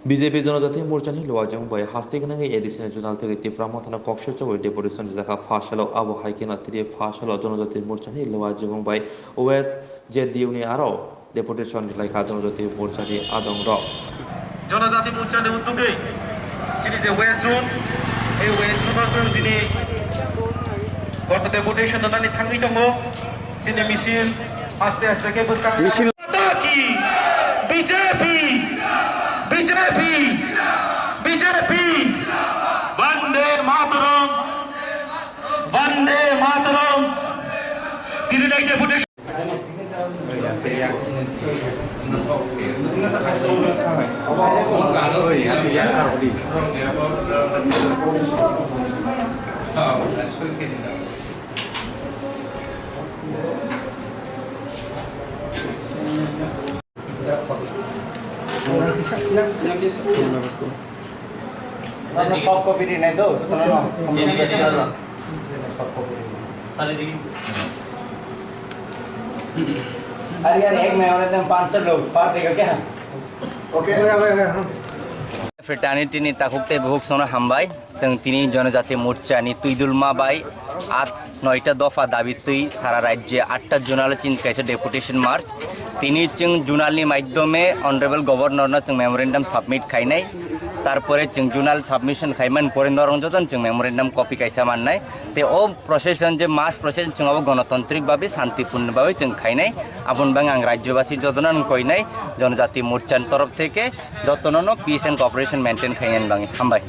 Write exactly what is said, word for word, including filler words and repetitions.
B J P Jonojati Morchani Luajong bai haste gwnangwi A D C ni Junal thwgwi Tipra Mothano kok silchogwi deputation rijak kha pha salo, abo hai kheno tini pha salo Jonojati Morchani Luajong bai West J D U ni aro deputation rijak kha Jonojati Morchani adong rok. Jonojati Morchani uddogwi chini je West Zone, ei West Zone o chwng tini koto deputation rwnani thangwi tongo, chini misil aste aste khe bwskang misil. Mata ki B J P, B J P, B J P, Vande Mataram, Vande Mataram. Tini nai deputation. Soft copy ri nai do, jotono no. Soft copy ri nai. Are yaar, ek memorandum panch sho log, par dega kya? Okay. Fraternity ni takhuk tei bukhuk sono hambai. Chwng tini Jonojati Morcha ni twidulma bai at noita dopha dabi twi sara rajye atta zonal chin kaisa deputation march. Tini chwng zonal ni maidyome Honorable Governor no chwng memorandum submit khainai. Tarpore chwng zonal submission khaiman pore norong joton chwng memorandum copy kaisa mannai. Te o procession je mass procession chwng abo gonotantrik babe, shantipurno babe chwng khainai. Aboni bagwi ang rajyobasi jotono ang koinai Jonojati Morcha ni torof theke jotono no peace and cooperation maintain khainani bagwi. Hambai.